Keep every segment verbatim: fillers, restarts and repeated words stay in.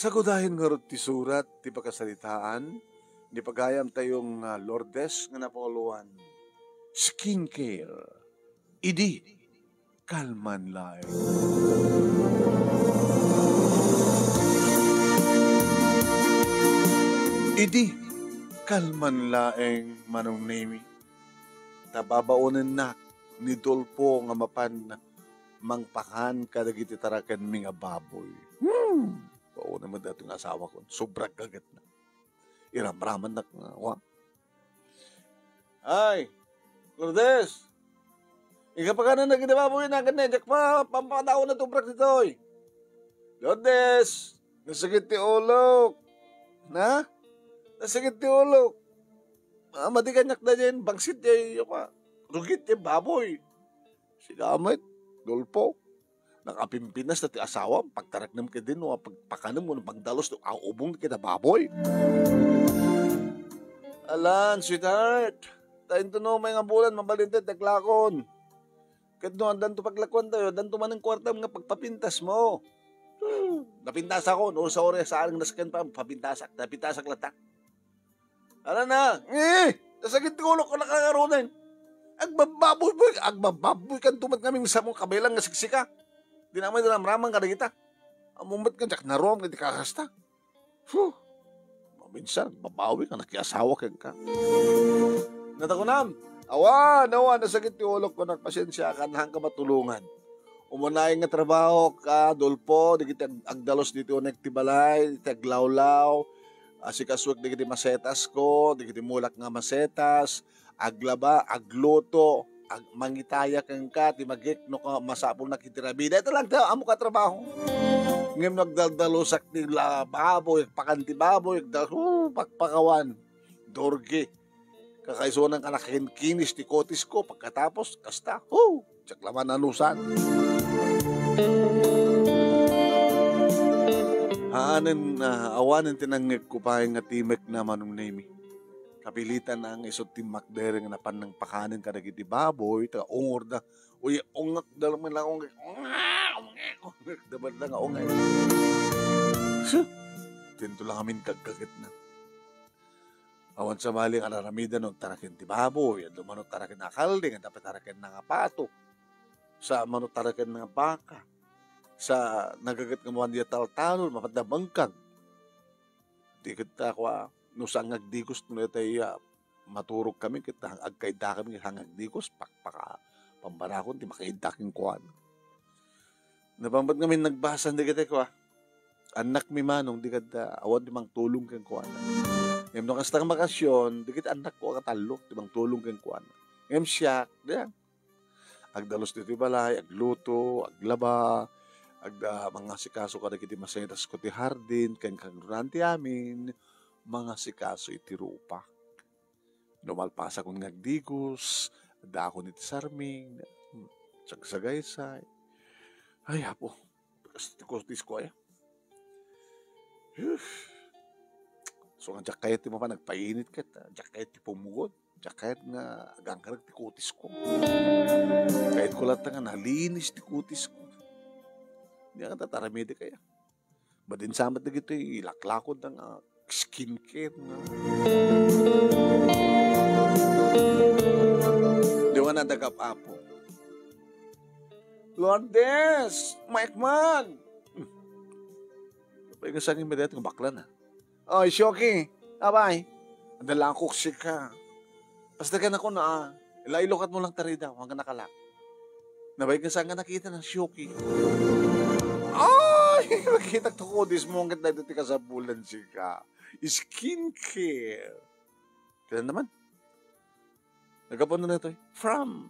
Sagudayen ngarud ti surat ti pakasaritaan ni pagayamtayo nga Lourdes nga napauluan, skincare. Idi kalman laeng. Idi kalman laeng, Manong Nemi, ta babaonennak ni Dolpo nga mapan mangpakan kadagiti tarakenmi nga baboy. Hmm. Baonen met daytoy nga asawakon. Sobra gagetna. Iramramannak nga, wa. Ay, Lourdes! Ika pakanen dagiti baboy, nagan na, diak pa, pampadawan na tubrak ditoy. Lourdes! Nasakit ti ulok. Na? Nasakit ti ulok. Ah, madi kaniak da dyan, bangsit ya, ya, rugit ya baboy. Sika met, Dolpo. Nakapimpinas na ti asawam, pagtareknem ketdi no pagpakanem wenno pagdalus no aubong dagiti baboy. Alan, sweetheart, ta intono may nga bulan, mabalin ti aglakon. Ket no addanto paglakuantayo, addanto manen kuartam nga pagpapintasmo. Hmm, napintasakon, no sa oras saan nga nasken pa, papintasak, napintasak latta. Ala na, eh, nasakit ti ulok ko, nakakarunen. Agbababoy, boy, agbababoy kan tumat ngamin sa mo kabilang nga siksika. Di naman ramraman kadagita. Ammom met nga diak naruam nga di kakasta. Huh. Maminsan, babawi ka, nakiasawa ka ka. Natakunam, awan, awan, nasakit ti ulok ko, nagpasensya ka, nahang ka matulungan. Umunay nga trabaho ka, Dolpo, dagiti ag-, agdalus diti unek ti balay, dagiti aglawlaw, asikasuek dagiti masetas ko, dagiti mulak nga masetas, aglaba, agluto, ag-, mangitaya kenka, ti magik, no ka, masapulnak iti rabida. Ita lang ti ammo ka trabaho. Ngem no agdaldalusak ti la-, baboy, pakan ti baboy, agdal-, hu, pakpakawan. Dorgi. Kakaisuan ka nakinkinis ti kutis ko, pagkatapos, kasta, hu, diak la man anusan. Awanen, ah, awanen ti nangngegko pay nga timek na, Manong Nemi. Kapilitan na nga isut ti makdereng nga napan nang pakanen kadagiti baboy, ta ungorda. Uy, ungek, dala man lang ungek. Ungek, ungek, ungek. Dapat lang ungek. Huh! Tinto lang amin kagkagit na. Awan sabali nga aramiden no agtaraken ti baboy, adda man no agtaraken a kalding, adda pa taraken nga pato. Sa man no agtaraken nga baka. Sa nagaget nga mapan diay taltalon, mapan da bangkag. Di ket ta kua, no saan nga agdigos, no daytoy, ah, maturog kami, ket agkaidda kami, ket saan nga agdigos, pakpaka, pambarakon, ti makaidda kenkuana. Napambat ngamin nagbasa dagiti kua, annakmi manong di kadda, awan ti mangtulong kenkuana. Ngem no kasta nga makasion, dagiti annakko a katallo ti mangtulong kenkuana. Ngem siak, diak. Agdalus ditoy balay, agluto, aglaba, agda-, mangasikaso kadagiti masetas ko ti hardin, ken kagrunan ti amin, mangasikaso iti rupak. No malpasakon nga agdigos, addaakon iti sarming, hmm, sagsagaysay. Ay, Apo, kas ti kutis ko, ay. Uf. So, nga diak kayat ti mapan agpainit ket, ah, diak kayat ti pumugod, diak kayat nga agangkarek ti kutis ko. Kayat ko latta nga nalinis ti kutis ko. Diak nga tataramidi kaya. Madin sa met dagitoy ilaklakod nga skincare nga. Di nga nadagap, Apo. Lourdes, maikman! Hmm. Pay nga sangin medet nga bakla na. Oy, Shoki, abay. Adda lang kok sika. Basta ka na ko na, ah. Ilailukat mo lang tarida, hanggang nakalak. Nabay nga saan nga nakita ng Shoki. Ay, nakita to ko, dismungkit na ito ti kasabulan sika. Skincare. Kaya naman, nagapon na ito eh. From,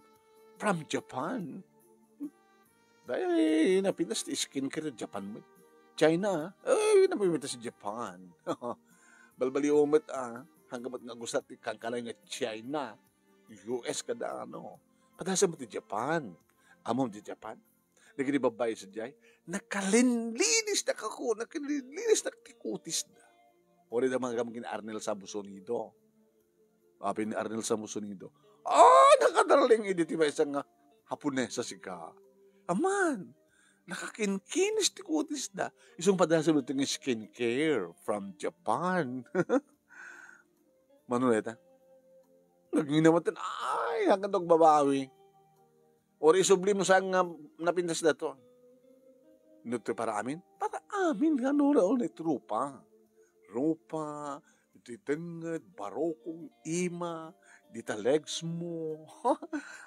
from Japan. Dahil napinas ti skincare Japan mo. China, ah. Ay, napinas ti Japan. Balbali umet, ah. Hanggang nga gusat ti kangkalay nga China. U S kada ano. Padasa mo ti Japan. Amo ti Japan. Dagiti babbai sadiay, nakalinlinis na kako, nakalinlinis na ti kutis da. Uri da mga gamgin Arnel Sabusonido. Apin ni Arnel Sabusonido, ah, nakadarling idi ti maysa nga Haponesa sika. Aman, Nakakinkinis ti kutisda. Isu nga padasol ti skincare from Japan. Mano dayta? Nagngina manen, ay, hangkan to agbabawi. Or isubli mo saan nga napintas dato. No ti para amin? Para amin nga no, no, no, ti rupa. Rupa, ti tengnged, barukong, ima, dita legs mo.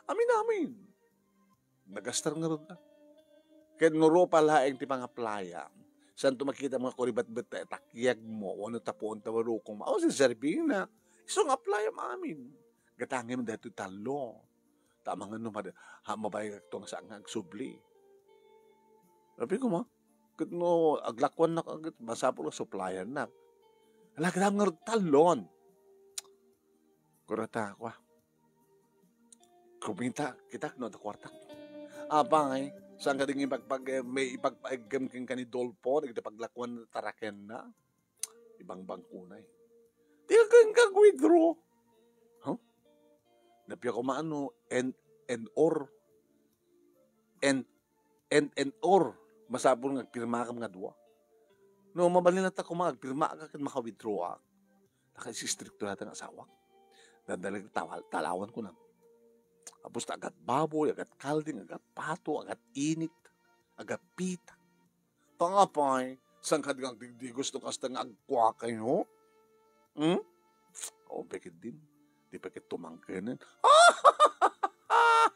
Amin-amin. Nagastar ngarud a. Ket no rupa laeng ti pangaplaya, saan to makita nga kuribatbet ta takyag mo, wenno tapuon ta barukong mo. Aw, si Servina. Isu nga aplayam amin. Gatangem daytoy tallo. Ta amangan no mad-, ha, mabayagak to nga saan nga agsubli. Sabi ko, ma, ket no aglakuannak, ket masapul nga suplayannak. Ala, gatangem ngarud tallon. Kurata, kwa. Kumita, kita, no, ta kuartak. Apay, saan ka ding ipagpag-, may ipagpaeggem ken ka ni Dolpo, dagiti paglakuan tarakenna? Ibangbangko na eh. Di ka ken ka withdraw. Huh? Napia ko maano, and, and or, and, and, and or, masapul nga agpirmakam nga dua. No, mabalin ta koma, agpirma ka ken maka-withdraw ka. Naka-istrikto dayta nga asawak. Dandalek tawal-, talawan ko na. Apos ta agat baboy, agat kalding, agat pato, agat init, agat pita. Pangapay, saan ka di nga agdigdigos no kasta nga agkua kayo? Hmm? O, pekit din. Di pekit tumangkenen.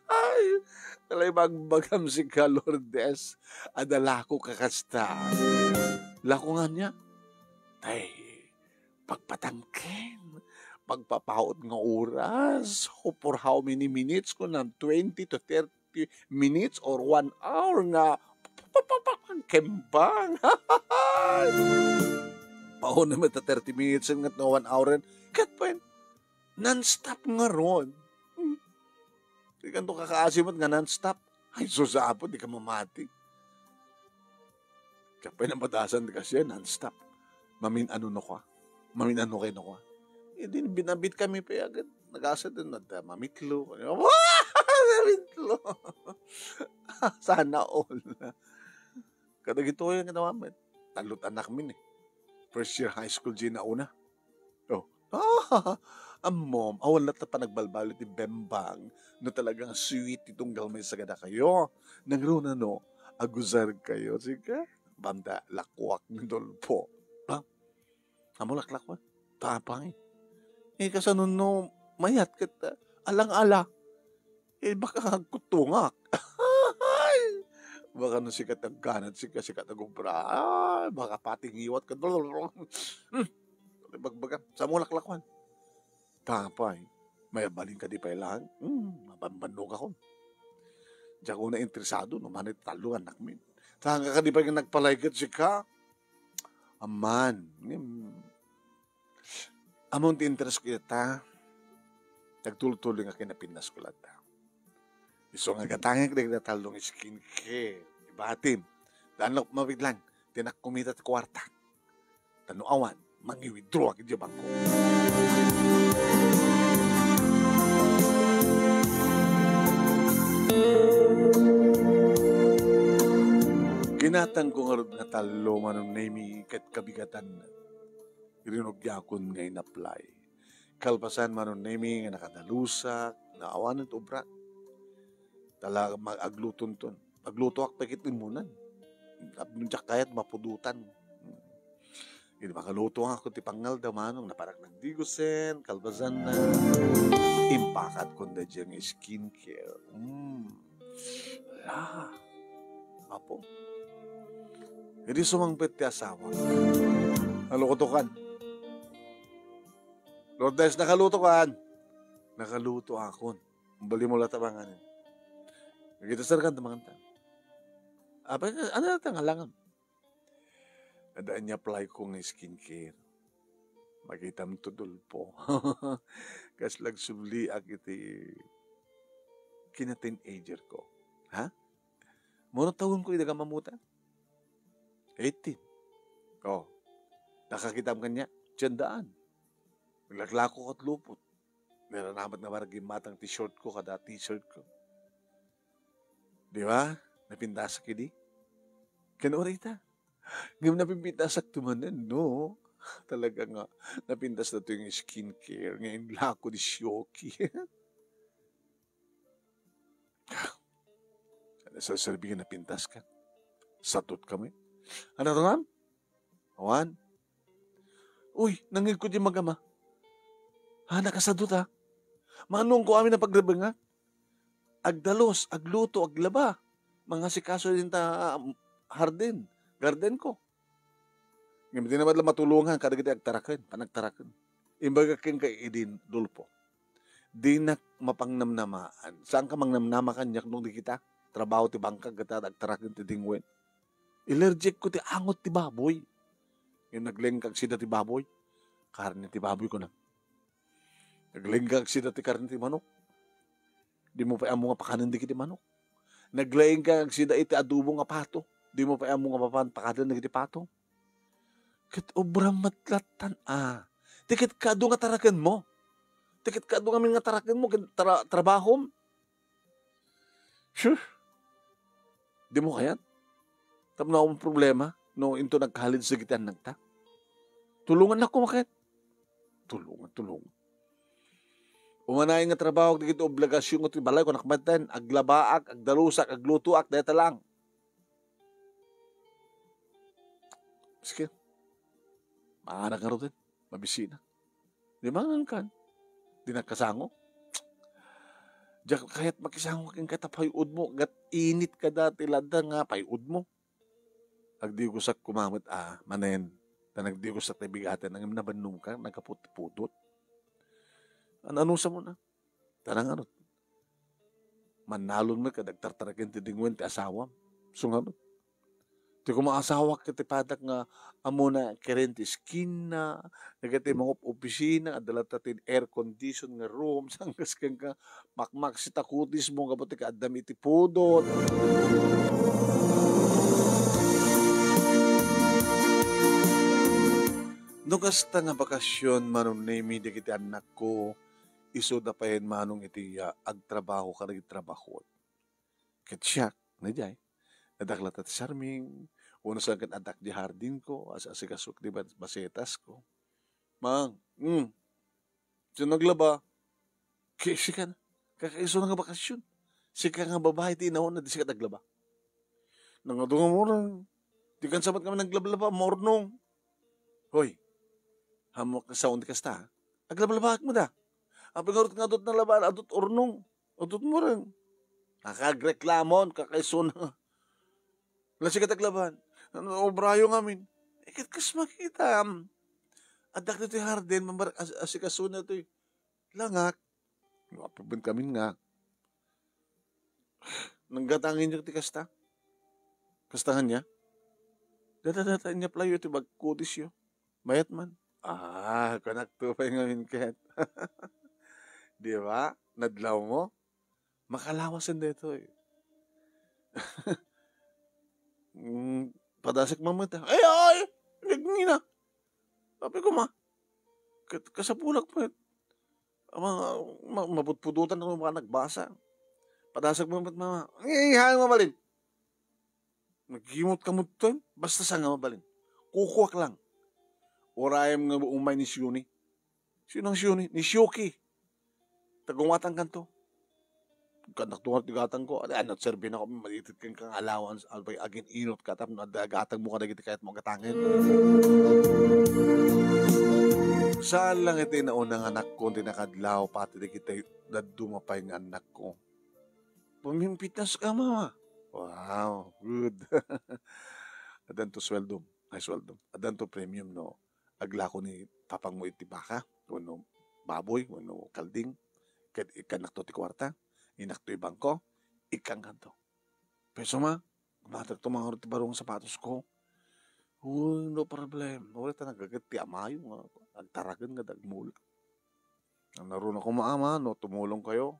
Ay! Talay bagbagam si ka, Lourdes. Adda lako ka kasta. Lako nga niya? Ay, pagpatangken. Pagpapaut nga oras. For how many minutes? Kung twenty to thirty minutes or one hour nga kembang. Pauna met ta thirty minutes nga no one hour ren. Ket pen, non-stop ngarud. Hmm. Di kanto kakaasi met nga non-stop. Ay, sus, Apo, di ka mamati. Kapay na madasan di kasi non-stop. Mamin-ano no kwa? Mamin-ano kayo no kwa? Eh, di binabit kami pa agad. Nagasa din, nada, mamitlo. Mamitlo! Sana all. Kadagito yung ginawa mo. Talot anak min eh. First year high school, Gina, una. Oh. Ah, ammom, awan latta panagbalbalo ti bembang. No talagang sweet ti tunggal may sagada kayo. Nangruna no, aguzar kayo. Sige, banda, lakwak ni Dolpo. Ha? Amo laklakwan? Tapang eh. Eh, kasano no, mayat ket, ah, alang-ala. Eh, baka agkutungak. Baka no sikat agganat, sika, sikat agubra. Ah, baka patingiwat ka. Hmm. Bagbaga, sa mo laklakwan. Tapay, mayabalin ka di pay lang. Hmm, mabanbannog ako. Diak ko na interesado, no, manit talo, anak mi. Saan ka di pay nagpalay ket sika? Aman, ngem, amon ti interes ko ita, nagtultuloy nga kinapintas ko latta. Isu nga gatangek dagiti tallong skincare. Ibatim. Danlok mabiglang, tinak kumita ti kuwarta. Tano awan, mangi-withdraw iti bangko. Kinatang ko ngarud nga tallo, Manong Nemi, ket kabigatan. Rinugiakon nga inaplay. Kalpasan, Manong Nemi, nga nakadalusak, naawanen ti obrak. Tala, mag-, aglutonton. Aglutoak pay ket immunan. Tapno diak kayat mapudotan. Idi makaluto nga ako ti pangngalda, Manong, naparak nagdigosen, kalpasan na, impakat kon da diyang skincare. Mm. Ala. Apo. Idi sumangpet ti asawa. Naluto kan. Lourdes, nakaluto kan. Nakaluto akon. Bali mo la tabanganin. Nagita sarkan tabangan ta. Apa, ano na tang alangan? Ada anya apply ko nga skincare. Makitam to, Dolpo. Kas lagsubli ak iti kina teenager ko. Ha? Mano taon ko ida ka mamuta? Eighteen. Oh. Nakakitam kanya? Tiyandaan. Naglaklako kat lupot. Naranamat nga marag matang ti short ko, kada t-shirt ko. Di ba? Napintasak idi. Ken uray ita. Ngem napimpintasakto manen, no? Talaga nga, napintas na to yung skincare. Ngayon, lako ni Shoki. Ano sa sabi nga napintas ka? Satot kami. Ano to, ma'am? Awan? Uy, nangngegko di magama. Ha, nakasadot, ha? Manong ko amin ang pagrebengak. Agdalos, agluto, aglaba. Mangasikaso din ta, ah, hardin, garden ko. Ngem di na met la matulongan kadagiti agtaraken, panagtaraken. Imbaga kenka idi, Dolfo, dinak mapangnamnamaan. Saanka mangnamnama kaniak no di kita? Trabaho ti bangkag ket agtaraken ti dingwen. Ilerjekko ti angot ti baboy. Ngem naglengkag sida ti baboy. Karne ti baboy, kunam. Naglengkag sida ti karne ti manok. Dimo pay ammo nga pakanen dagiti manok. Naglengkag sida iti adobo nga pato. Dimo pay ammo nga papan pakanen dagiti pato. Ket obram met lattan, a. Ti ket kaadu nga tarakenmo. Ti ket kaadu ngamin nga tarakenmo ken tra-, trabahom. Sure. Dimo kayat? Tapno awan problema no into nagkalids dagiti annakta. Tulongannak koma ket. Tulongan, tulongan. Umanayon nga trabaho dagiti obligasion nga ti balay, kunak met ten, aglabaak, agdalusak, aglutoak, dayta lang. Sige. Manganak ngaruden. Mabisina. Di mangankan. Di nakasango. Diak kayat makisango ken kayat a pay-udmo. Gat init ka dati lada nga pay-udmo. Agdigosak koma met a, manen. Ta nagdigosak ti bigaten. Ngem nabannom ka, nagkaputpudot. Ano-ano sa mo na? Tara ngarud. Mannalon met kad agtartaraken ti dingwen ti asawam. So ngarud. Ti kumaasawak ket ti padak nga ammona kereng ti skin na, dagiti mangup-opisina, adda latta ti air condition nga room, sangkas kenka, makmaksi ta kutis mo, gapu ti kaaddami iti pudot. No kasta nga bakasyon, Manong Nemi, dagiti annakko, isuda payen manong iti, ah, agtrabaho kadagiti trabahon. Ket siak, na diay, nadak latta ti sarming, wenno saan ket addak di hardinko, as-, asikasok di ba-, basetasko. Mang, mm, sino naglaba? Ki-, sika na. Kakaisuna nga bakasyon. Sika nga babai ti inauna, di sika naglaba. Nangadu nga murang. Di kan sabat kami naglablaba, maurnong. Hoy, hamuak nga saon ti kasta, ha? Aglablabaak mo da. Apay ngarud nga adut nalaban, adut urnong, adut murang. Nakagreklamon, kakaisuna. Nasikat aglaban. Ano, obrayo ngamin. Ikat kas makita, am. Addak ditoy hardin, mambar-, as-, asikasuna toy langak. Apay ben kamin nga. Nanggatangen yo ti kasta? Kasta nga niya? Data, data, inyap layo ti bagkutis yo. Mayat man. Ah, kunak to pay ngamin ket. Di ba? Nadlaw mo? Makalawasen daytoy. Mm, padasek man met, ah. Ay, ay! Nagngina. Sabi ko, ma, kat-, kasapulak met. Ama, ma-, mapudpudutan ako mga nagbasa. Padasek man met, mama. Ay, ay, ay, mabalin. Nagimot ka mo ton, basta saan nga mabalin. Kukuak lang. Urayam nga umay ni Sioni. Sino ang Sioni? Ni Sioki. Tagumatan kanto. Kanak tunga ti gatang ko. Adi, ano, serbi na ko, malitit kang kang allowance, albay agin inot ka, tapno adda gatang mo kadagiti kayat mo gatangen. Saan lang iti naunang anak ko, ti nakadlaw, pati dagiti dadduma pay nga anak ko. Pamimpitnas ka, mama. Wow, good. Adanto sweldom. Ay, sweldom. Adanto premium, no? Aglako ni papang mo iti baka, wenno baboy, wenno kalding. Ket ikkannakto ti kuarta, inakto ibangko, ikkan kanto. Peso ma, gumatak to mangarod ti baro nga sapatos ko. Uy, no problem. Uray ta nagaget ti amayo nga agtaraken nga dagmula. Ang naruna ko maama, no, tumulong kayo.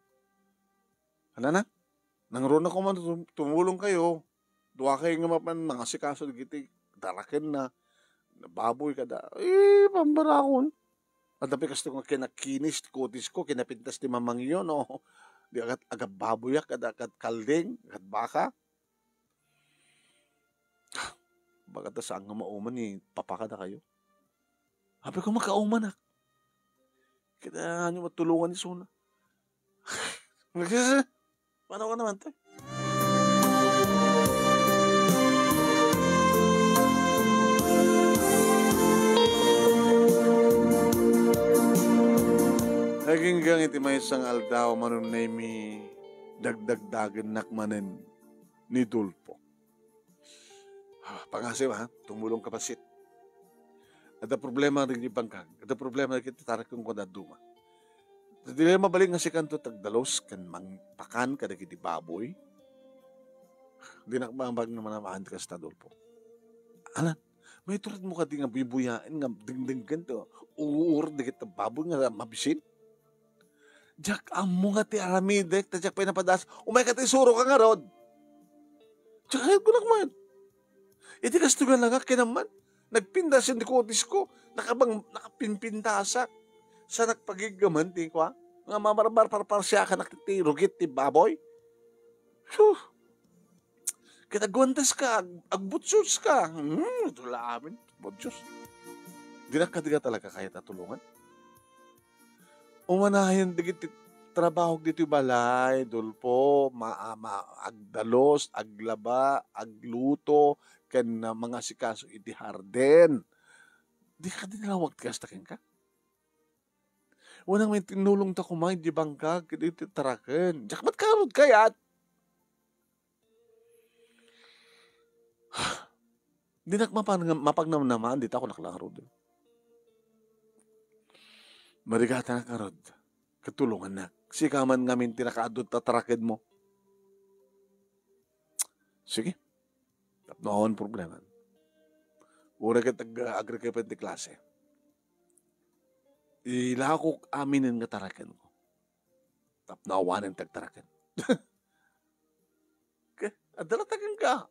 Ano na? Nangruna ko man tum-, tumulong kayo. Dua kayo nga mapan mangasikaso dagiti daraken na, na baboy kada. Eh, pambarakon. Adapi kasto nga kinakinis ti kutis ko, kinapintas ti mamangyo, no? Di agat, agat baboyak, kada agat kalding, agat baka. Baka ta saan nga mauman ni papa kadakayo. Apay ko, makaumanak. Kitaenyo matulongan isuna. Nagsisi. Paano ka naman, te? Aginggang iti maysa nga aldaw, Manong Nemy, dagdagdagennak manen ni Dolfo. Ah, pangasem, ha? Tumulong ka, pasit. Adda problema dagiti bangkag. Adda problema dagiti taraken ko dadduma. Di la mabalin nga sikanto ti agdalus ken mangpakan kadagiti baboy. Dinak mabag naman naman ti kasta, Dolfo. Alan, maituredmo kadi nga buybuyaen nga dengdenggen ti uur dagiti baboy nga mabisin? Diak ammo nga ti aramidek, ta diak pay napadas. Umayka ta isuroka ngarud. Diak kayatko nakman. Iti kastoy nga langak, kinamman. Nagpindasen ti kutisko. Nakabang, nakapinpindasak. Sa nagpagiggaman ti kua. Nga mamarbar parparsiakanak ti rugit ti baboy. Huh. Ket agwantes ka, ag-, agbutsos ka. Hmm, ito la amin. Butsos. Dinak kadi nga talaga kayat a tulongan. Umanayon dagiti trabaho ditoy balay, Dolfo, ma-, ma-, agdalus, aglaba, agluto, ken, ah, mangasikaso iti hardin. Di ka dinawag ti kasta kenka? Unang may tinulong ta kumay di bangkag, iti taraken. Diak met karud kayat. Dinak mapan-, mapagnamnamaan, dita ko naklangarod. Marigatanak ngarud. Katulongannak. Sika man ngamin ti nakaadut ta tarakenmo. Sige. Tapno awan problema. Uray ket ag-, agrekepen ti klase. Ilakok aminen nga tarakenko. Tapno awanen ti agtaraken. Ke, adda la takenka.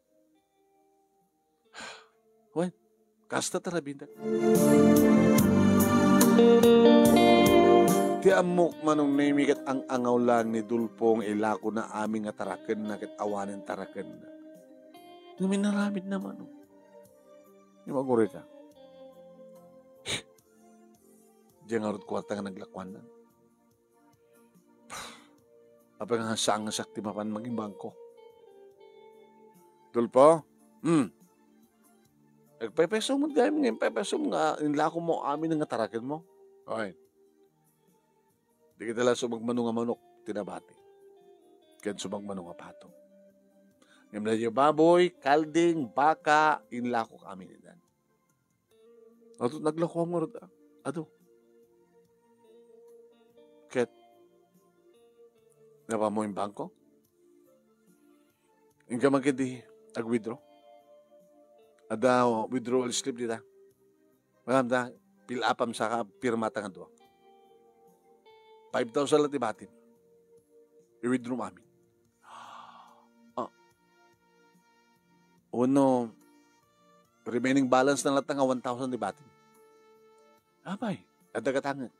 Wen, kasta ti rabindak. Ti ammok, Manong Nemy, ket ang-angaw laeng ni Dolfo nga ilakona amin nga tarakenna ket awanen tarakenna. Ngem inaramidna, Manong. Ngem agurayka. Diay ngarud kuarta nga naglakuanna. Apay nga saan nga siak ti mapan mangibangko? Dolfo? Hmm. Agpaypayso met gayam nga impaypaysom nga inlakomo amin nga tarakenmo. Oy. Di kita la sumagmano nga manok ti nabati. Ken sumagmano nga pato. Ngem daydiay baboy, kalding, baka, inlakok amin itan. Adu, naglakuam ngarud, a. Adu. Ket, napammo imbangko? Inka man ketdi ag-withdraw? Adda withdrawal slip dita. Magamta, pil-apam saka pirmata nga dua. Five thousand la ti batin. I-withdraw mo amin. Ah. Wenno, remaining balance na latta nga one thousand ti batin. Apay, adda gatangek.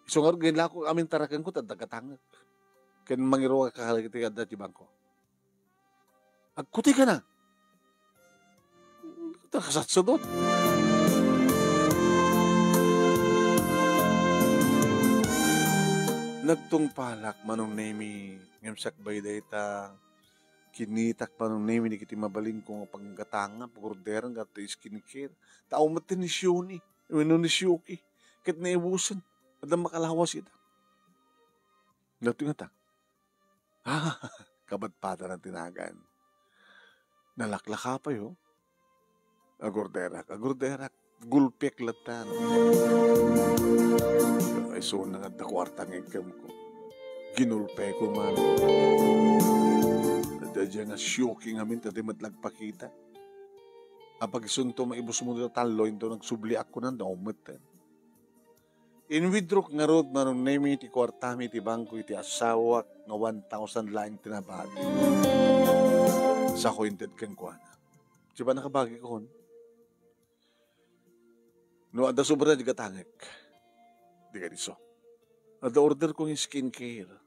Isu ngarud nga inlako amin tarakenko, adda gatangek. Ken mangiruar ka kadagiti adda ti bangko. Agkuti ka na. Kasatsadot. Nagtungpalak, Manong Nemy, ngem sakbay dayta, kinitak, Manong Nemy, dagiti mabalinko nga panggatangap, orderan, ket skincare. Tao met ti ni Sioni, wenno ni Sioki. Ket naibusen, adda makalawas ita. Dati nga ta. Ah, kabatpatan ti nagan. Nalaklaka pay, oh. Agorderak, agorderak. Gulpek latta, no? Ay, so, nga adda kuarta nga inkemko. Ginulpeko man. Adda dyan nga Sioki ngamin, ta di met nagpakita. Apag isunto, maibus mo dita tallo, into nagsubliak ko nan, daw met, eh. In-withdraw ngarud, Manong Nemy, ti kuartami iti bangko iti asawak nga one thousand laeng ti nabati. Sako inted kenkuana. Di ba nakabagi ko kon? No, adda sobra ti gatangek. Di ka diso. Adda order ko nga skincare.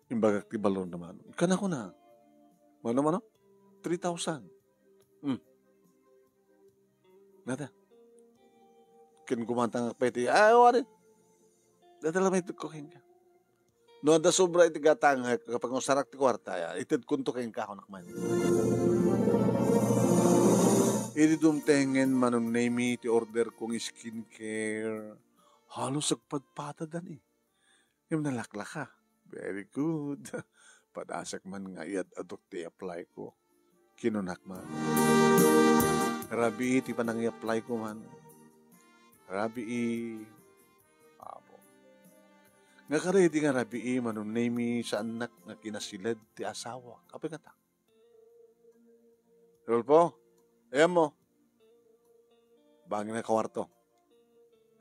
Imbagak ti balor na mano. Kana ko na. Mano, mano? Three thousand. Hmm. Nada. Ken kumantangak pay ti, "Ay, wari. Dada la may tugko kenka. No adda sobra iti gatangek, kapag usarak ti kuarta, ya, itedkonto kenka, kunak man." Idi dumtengen, Manong Nemi, ti order kong skincare, halos agpadpadadan eh. Ngem nalaklaka. Very good. Padasek man nga iyad-adok ti apply ko. Kinunak man. Rabii ti panangi-apply ko man. Rabii. Apo. Nga karedi nga rabii, Manong Nemi, saannak nga kinasiled ti asawa. Apay ngata? Rodolfo, ayan mo. Bangin nga kawarto.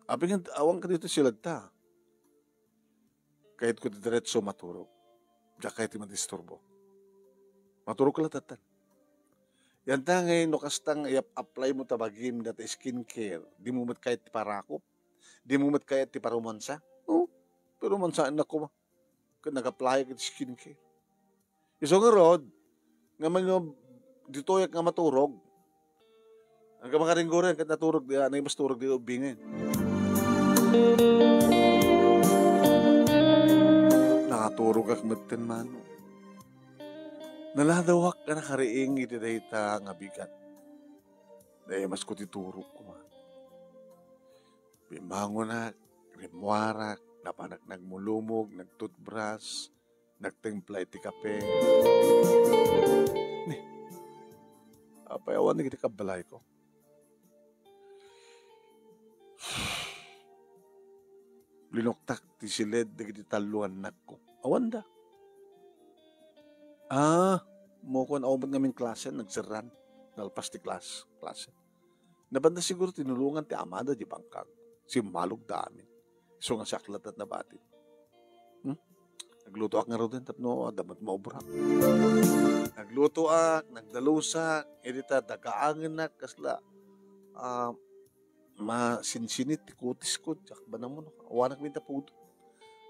Apay nga awan ka dito siledta. Kayat ko ti diretso maturog. Diak kayat ti madisturbo. Maturog ka latta. Yan ta ngay, no kasta nga i-apply mo ta bagim dati skincare, di mo met kayat ti parakop, di mo met kayat ti parumansa. Oh, pero mansaannak koma. Ket nag-apply ket skincare. Isu ngarud, nga mano, ditoyak nga maturog. Ang kamakaringgoran, ket naturog, di, ah, naibas turog di ubingen. Nakaturogak metten mano. Naladawak nga nakariing iti dayta nga bigat. Naimasko ti turogko man. Bimmangonak, rimmuarak, napanak nagmulumog, nagtutbras, nagtimpla iti kape. Ni, apay awan dagiti kabbalayko? Linuktak ti siled dagiti tallo nga annakko. Awanda. Ah, mukon a umot ngamin klase, nagserran. Nalpas ti klas-, klase. Nabanda siguro tinulongan ti amada di bangkag. Simmalog da amin. Isu nga siak latta ti nabatin. Hmm? Naglutoak ngaruden tapno adda met maubra. Naglutoak, nagdalusak, idi ta dagaangennak kasla, ah, masinsinit ti kutisko, diak banamon, awanak minta pudo.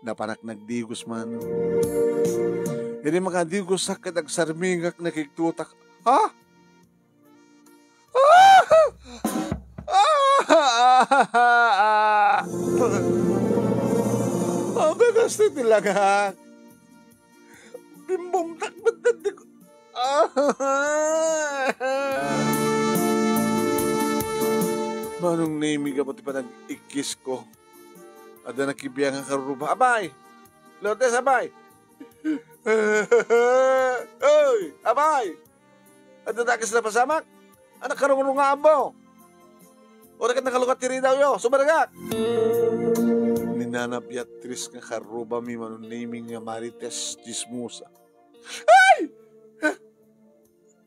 Napanak nagdigos man. Idi makadigosak ket agsarmingak, nakigtutak. Ha? Ah! Ah! Ah! Abegas ti langak. Bimbumtak met ti ku-, ah! Manong Nemi, gapu ti panag-ikkis ko. Adda nakibiang a karuruba. Abay! Lourdes, abay! Oy, abay! Adda dakes napasamak? Anak karungrungaanmo? Uray ket nakalukat ti ridawyo, sumaragak! Ni Nana Beatriz nga karrubami, Manong Nemi, nga Marites Chismosa. Ay!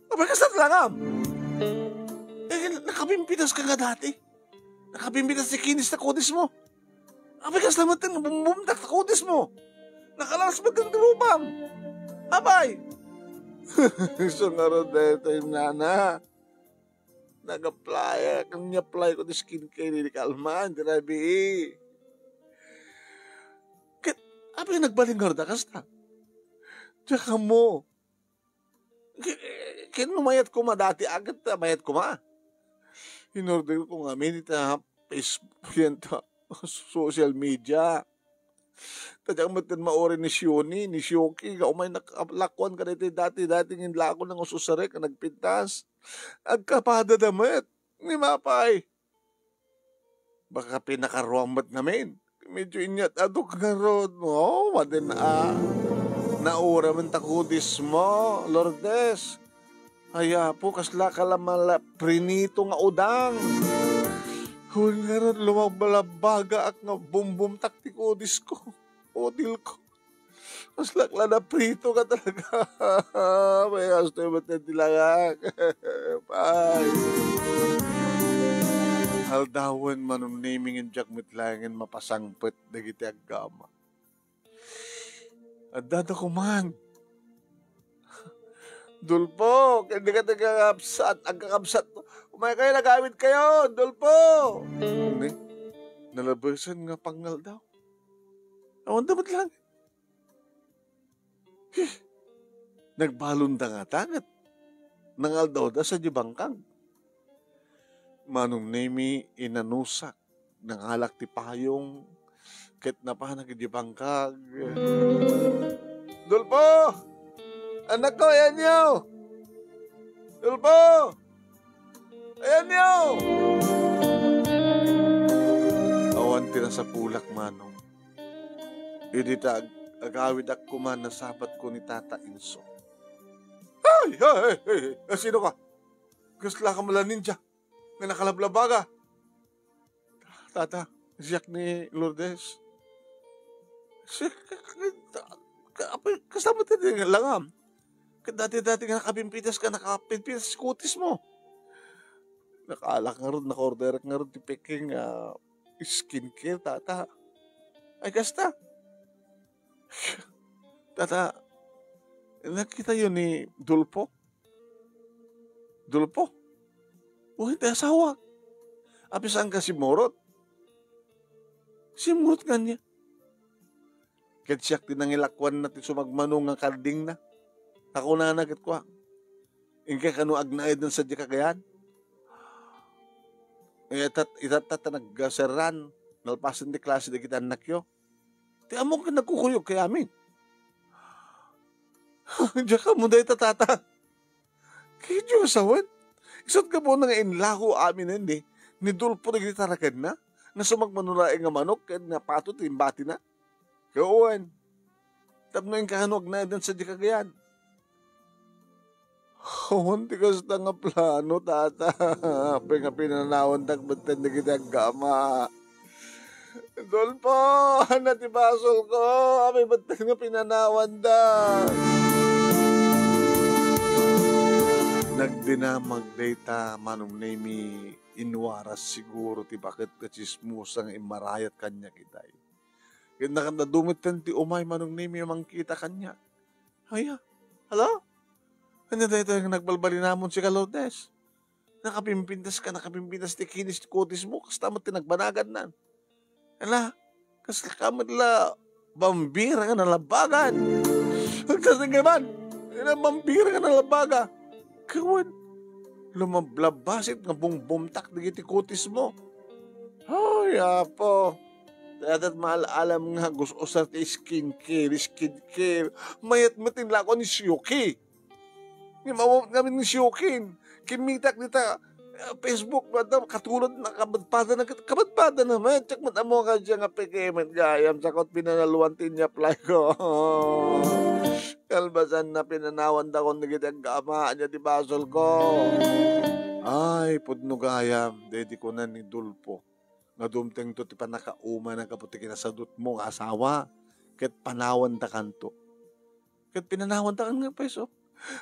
Abay, kasla langam? Eh, nakabimpitas ka nga dati. Nakabimbitas ti kinis ta kudismo. Abay, kasla met nga bumbumtak ta kudismo. Nakalalas met ti rubam. Abay! Isu ngarud daytoy, Nana. Nag-apply, ken ni-apply ko ti skincare, di kalman, di rabii. Ket, apay nagbalin ngarud a kasta? Diak ammo. Ke-, ken no mayat koma dati, aget ta mayat koma. In-order ko ngamin ita Facebook, yan ta, social media. Ta diak met ken mauray ni Sioni, ni Sioki, nga umay nak-, lakuan kadaytoy dati, dati ngin lako nang ususarek a nagpintas. Agkapada da met. Ni mapay. Baka pinakaruam met ngamin. Medyo inyat-adok ngarud. Oh, madin a. Nauram ta kudismo, Lourdes. Ay, Apo, kasla ka la mala prinito nga udang. Wen ngarud, lumagbalabaga ak nga bumbumtak ti kudisko. Utilko. Kasla la naprito ka talaga. May gasto yung matan ti langak. Bye. Aldawen, Manong Nemi, ngem diak met laengen mapasangpet dagiti aggama. Adda da kuman. Dolfo, ken dika ti kakabsat, agkakabsat. Umay kayo, nagawid kayo, Dolfo! Ni, nalabesan nga pangngaldaw. Awan da met lang. Nagbalon da nga tanget. nangaldawda sadiay bangkag. Manong Nemi, inanusak, nangalak ti payong, ket napanak idiay bangkag. "Dulfo! Annakko, ayanyo! Dulfo! Ayanyo!" Awan ti nasapulak, Manong. Idi ta ag-, agawidak koma, nasabatko ni Tata Inso. "Ay, ay, ay, ay, ay, sino ka? Kasla ka man la ninja nga nakalablabaga?" "Tata, siak ni Lourdes." "Siak, ka-, ka-, ka-, apay, kasla met ti langam? Ket dati-dati nga nakapimpitas ka, nakapimpitas ti kutis mo." Nakaalak ngarud, nakaorderak ngarud ti peke nga skincare, Tata. Ay, kasta. "Tata, nakitayo ni Dulfo?" "Dulfo? Wen, ti asawak. Apay, saanka simmurot?" "Simmurot kaniak. Ket siak ti nangilakuanna ti sumagmamano nga kardingna. Ta kunana ket kua, 'Inka kano agnaed sadiay kagayan?' Ita, ita, ta, ta nagserran, nalpasen ti klase dagiti annakyo. Ti ammok ket nagkukuyogkayo amin." "Diak ammo dayta, Tata. Kayatyo nga sawen? Isu't gapuna nga inlako amin ni, ni Dulfo dagiti tarakenna nga sumagmamano laeng nga manok ket napato ti imbatina. Ket wen, tapno inka kano agnaed sadiay kagayan." "Awan ti kasta nga plano, Tata. Apay nga pinanawantak metten dagiti aggama. Dulfo, ania ti basolko? Apay metten nga pinanawantak?" Nagdinamag dayta, Manong Nemi, inwaras siguro ti baket nga tsismosa nga immarayat kaniak itay. Ket nakadadu metten ti umay, Manong Nemi, a mangkita kaniak. "Aya, hala? Ania daytoy nga nagbalbalinamon, sika, Lourdes? Nakapimpintas ka, nakapimpintas ti kinis ti kutis mo, kasta met ti nagbanagannan. Hala, kasla ka met la bambira nga nalabagan." Agtateng man, ina bambira nga nalabaga. Kawan, lumablabasit nga bumbumtak dagiti kutis mo. Ay, Apo, dadat maal-alam nga gus-usar ti skincare, skincare. Mayat met ti inlako ni Siuki. Ngem awan ngamin ni Siukin. Kimmitak dita, ah, Facebook, madam, katulad na kabadbada na, kabadbada na met. Siak met ammo nga siak nga peke met gayam, sakot pinanaluan ti inyaplayko. Kalpasanna, pinanawan dakon dagiti aggama, ania ti basolko? Ay, pudno gayam, daydi kunan ni Dulfo nga dumtengto ti pannakaumana gapu ti kinasadutmo nga asawa, ket panawandakanto. Ket pinanawandakan nga payso.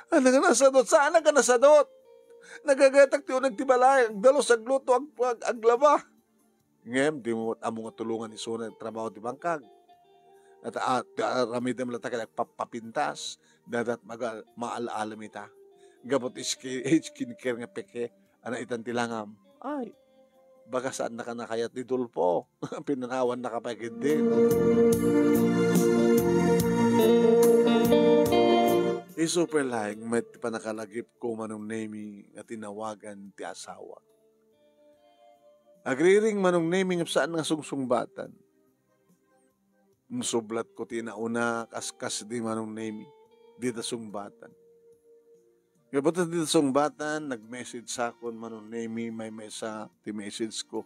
Ania nga nasadut? Saan nga nasadut? Nagagayatak ti uneg ti balay, agdalus, agluto, ag-, ag-, aglaba. Ngem dimo met ammo nga tulongan isuna ti trabaho ti bangkag. At, at, aramidem latta ket agpapapintas, dadat maga-, maal-alam ita. Gapu ti ski-, skincare nga peke, a naitan ti langam. Ay, baga saannaka nakayat ni Dulfo. Pinanawannaka pay ketdi. Isu pay laeng met ti pannakalagipko, Manong Nemi, nga tinawagan ti asawak. Agriring, Manong Nemi, ngem saan nga sungsungbatan. Insublatko ti nauna, kaskasdi, Manong Nemi, dita sungbatan. Gapu ta dita sungbatan, nag-message sakon, Manong Nemi, maymaysa ti messageko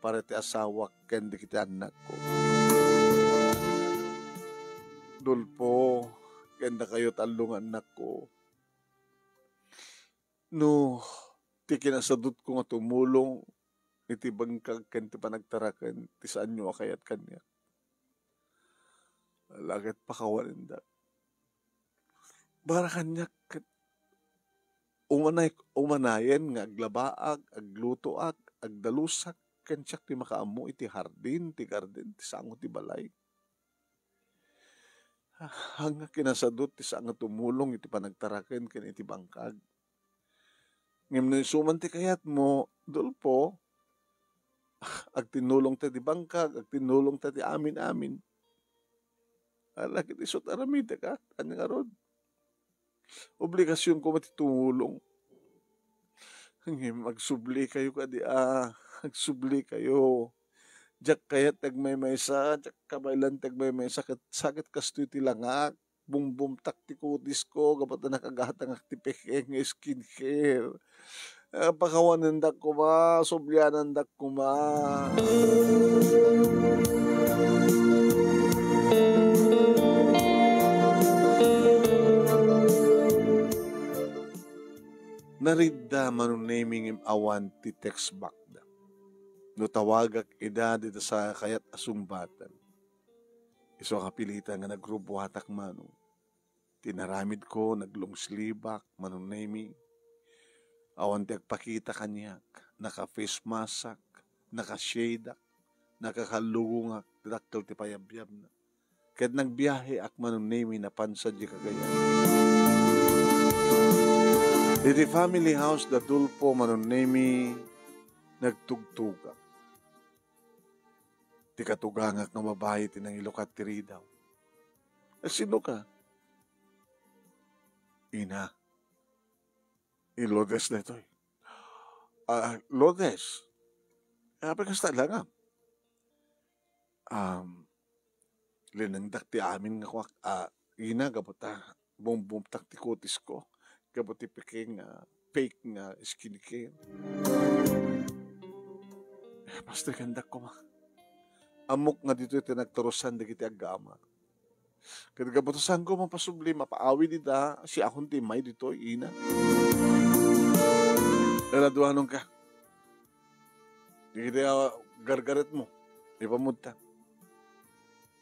para ti asawak ken dagiti annakko. Dulfo, ken dakayo tallo nga annakko. No ti kinasadutko nga tumulong iti bangkag ken ti panagtaraken ti saanyo a kayat kaniak, ala ket pakawanendak. Para kaniak ket umanay-, umanayen nga aglabaak, aglutoak, agdalusak, ken siak ti makaammo iti hardin, ti garden, ti sango ti balay. Haan nga kinasadut ti saan nga tumulong iti panagtaraken ken iti bangkag. Ngem no isu man ti kayatmo, Dulfo, agtinnulongta ti bangkag, agtinnulongta ti amin-amin. Ala ket isu't aramidek, a? Ania ngarud? Obligasionko met ti tumulong. Ngem agsublikayo kadi a, agsublikayo. Diak kayat ti agmaymaysa, diak kabaelan ti agmaymaysa, ket sakit kastoy ti langak. Bumbumtak ti kutisko, gapu ta nakagatangak ti Peking nga skincare. Ah, pakawanendak koma, sublianandak koma. Naridda Manong Nemy ngem awan ti text back da. No tawagak ida, dita sa kayat a sungbaten. Isu a kapilitan nga nagrubuatak, Manong. Ti inaramidko, nag-long sleeve-ak, Manong Nemy. Awan ti agpakita kaniak, naka-face mask-ak, naka-shade-ak, nakakallugongak, dakkel ti payabiyabna. Ket nagbiaheak, Manong Nemy, napan sadiay Cagayan. Iti family house da Dolfo, Manong Nemy, nagtugtugak. Ti katugangak nga babai ti nangilukat ti ridaw. "Eh, sino ka?" "Ina, i Lourdes daytoy." "Ah, Lourdes? Eh, apay kasta langam?" Um, linengdak ti amin nga kuak, ah, ina, gapu ta bumbumtak ti kutisko, gapu ti Peking, ah, fake nga skincare. Eh, pastikendak koma. Ammok nga ditoy ti nagtarusan dagiti agama. Ket gapu ta saanko mapasubli, mapaawid ida, siakon ti immay ditoy, ina. Ela, duanon ka. Dagiti, ah, gargaretmo, ipammudta.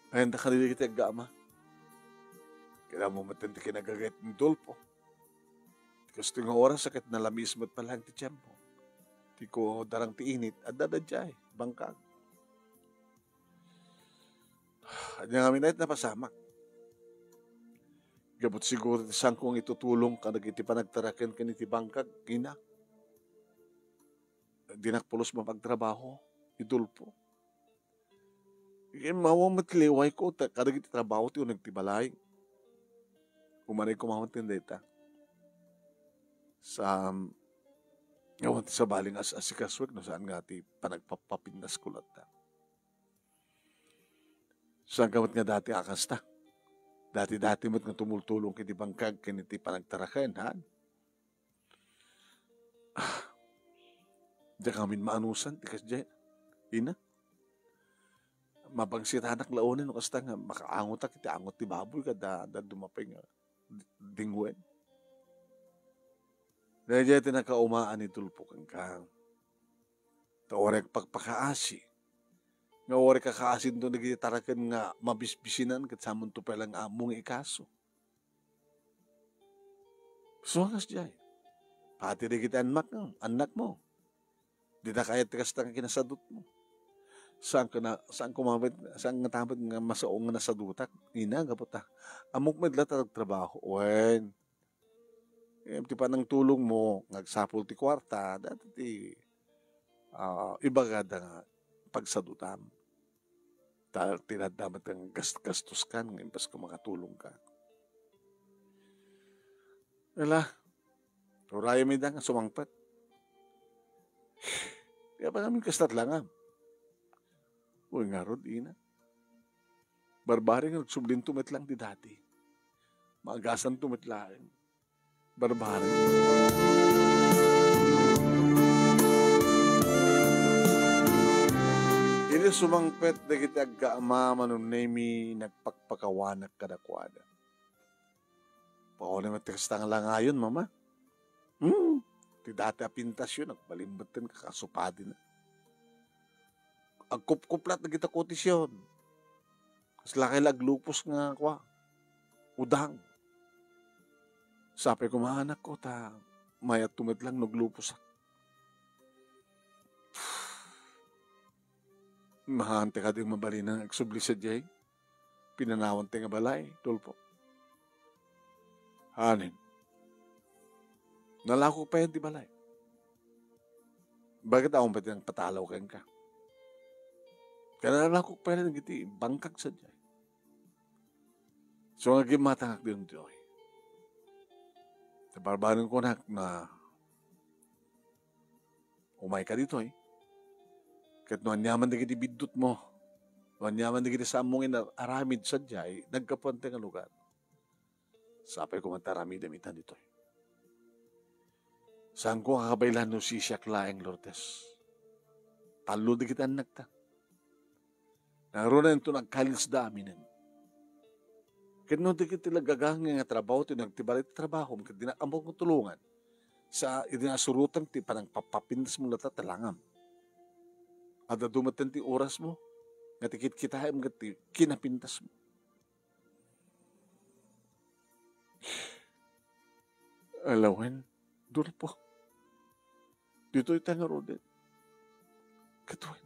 Ayan ta kadagiti agama. Kailangan mo met ti kinagagayat ni Dolfo. Kastoy nga oras, ket nalamiis met palaeng ti tiempo. Ti ko darang ti init, adda daydiay, bangkag. Ania ngamin a napasamak. Gapu ta siguro ti saanko nga itutulong kadagiti panagtaraken ken iti bangkag, ina. Dinak pulos mapagtrabaho, ni Dolfo. Ngem awan met ti liwayko, ta kadagiti trabaho ti uneg ti balay. Umanay koma met dayta. Sa, awan ti sabali nga as-asikasuek no saan nga ti panagpappapindasko latta. Saan ka met nga dati a kasta? Dati-dati met nga tumultulong iti bangkag ken iti panagtaraken, ha? Ah, diak ngamin maanusan ti kasdiay, ina. Mapangsitanak laeng no kasta nga makaangotak iti angot ti baboy kada, kada dumapay nga dingwen. Daydiay ti nakaumaan ni Dolfo kenka. Ta uray agpakpakaasi. Nga uray kakaasinto dagiti taraken nga mabisbisinan ket samonto pay lang ammo nga ikaso. Suangas diay. Pati dagiti annak-, annakmo. Dida kayat ti kasta nga kinasadutmo. Saanka na, saanko mamet, saan nga tapet nga masao nga nasadutak? Ina, gapu ta ammok met la ta nagtrabaho. Wen, eh, ti panangtulongmo, nga agsapul ti kuarta, dati ti, ah, ibagada nga pagsadutam. Ta, tinadda met nga gas-, gastos kan, nga impas ka makatulong ka. Ala, urayem ida nga sumangpet. Kaya pa namin kastat langam. Uy, ngarud, ina. Barbareng nga agsublinto met lang ti dati. Maagasanto met laeng. Barbareng. Idi sumangpet dagiti aggaama, Manong Nemy, nagpakpakawanak kadakuada. Pauli met ti kasta nga langayon, Mama. Hmm, ti dati a pintasyo, nagbalimbetten kakasupadina. Agkupkuplat dagita kutisyon. Kasla kay la aglupos nga kua, udang. Sapay koma anakko, ta mayatto met lang no agluposak. Maante kadi mabalin nga agsubli sadiay? Pinanawan ti nga balay, Dolfo. Hanin, nalako pay ti balay. Bakit awan pay ti nagpatalaw kenka? Kaya nalako pay dagiti bangkag sadiay. So, nga gimmatangak ditoy. Ta barbareng kunak na Umayka ditoy. Ket no aniaman dagiti biddutmo, no aniaman dagiti saanmo nga inaramid sadiay, naggapuanta nga lugar. Sapay koma ta aramidem ita ditoy. Saanko nga kabaelan no sisiak laeng, Lourdes. Tallo dagiti annakta. Nangruna inton agkalidsda aminen. Ket no dagiti lagagangay nga trabaho ti nagtibari ti trabahom, ket dinak ammo nga tulongan. Sa idi nasurotan ti panangpapapintasmo latta ta langam. Adda dumaten ti orasmo, nga ti kitkitaem ket ti kinapintasmo. Alawen, Dolfo. Ditoy ta ngaruden. Ket wen,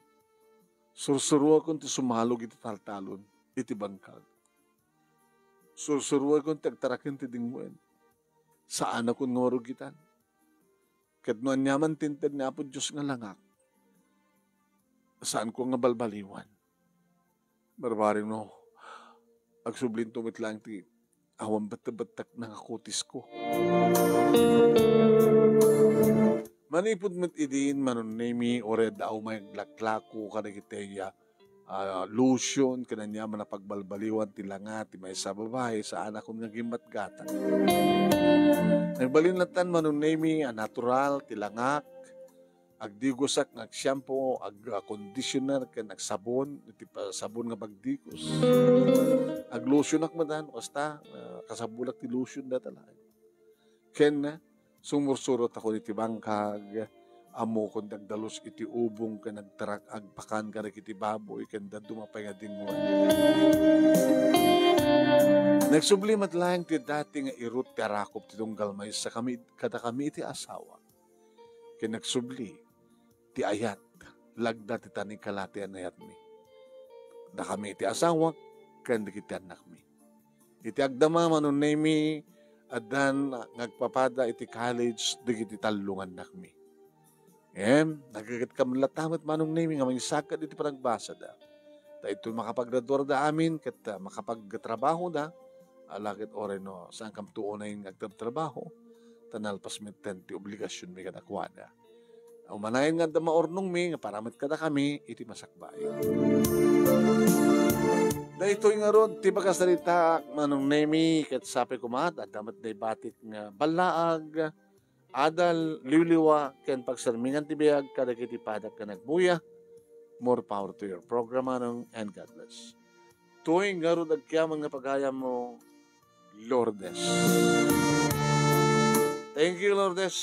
sursuruakon ti sumalog iti taltalon, iti bangkag. Sursuruakon ti agtaraken ti dingwen. Saanakon nga marugitan. Ket no aniaman ti inted ni Apo Dios nga langak, saanko nga balbaliwan. Barbareng no, agsublinto met laeng ti awan betebettakna nga kutisko. Manipud met idin, Manong Nemi, uray adda umay aglaklako kadagiti, ah, ah, lotion, ken aniaman a pagbalbaliwan ti langa ti maysa a babai, saanakon nga gimmatgatang. Nagbalin lattan, Manong Nemi, a natural ti langak, agdigosak nga agsiampo, ag-, ah, conditioner, ken agsabon, iti pa-, sabon nga pagdigos. Aglotionak met, no kasta, ah, kasabolak ti lotion dayta laeng. Ken, ah, sumursurot ako iti bangkag, ammokon ti agdalus iti ubong ken agtarak-, agpakan kadagiti baboy ken dadduma pay nga dingwen. Nagsubli met laeng ti dati nga irut ti arakop ti tunggal maysa kami, kadakami iti asawa. Ken nagsubli ti ayat, lagda ti tanikala ti anayatmi. Dakami iti asawak ken dagiti annakmi. Iti agdama, Manong Nemi, addan nga agpapada iti college dagiti tallo nga annakmi. Em, nagrigat ka met latta met, Manong Nemi, nga mangisagkad iti panagbasada. Ta inton makapagraduarda amin ket, ah, makapagtrabahoda, ala ket uray no, saankam ti unay nga agtrabtrabaho, ta nalpas metten ti obligasionmi kadakuada. Umanayon nga adda maurnongmi nga para met kadakami iti masakbayan. Daytoy ngarud ti pakasaritaak, Manong Nemi, ket sapay koma, adda met naibatik nga ballaag, adal, liwliwa, ken pagsermingan ti biag kadagiti padak nga nagbuya. More power to your program, Manong, and God bless. Toy ngarud agkiamang nga pagayammo, Lourdes. Thank you, Lourdes.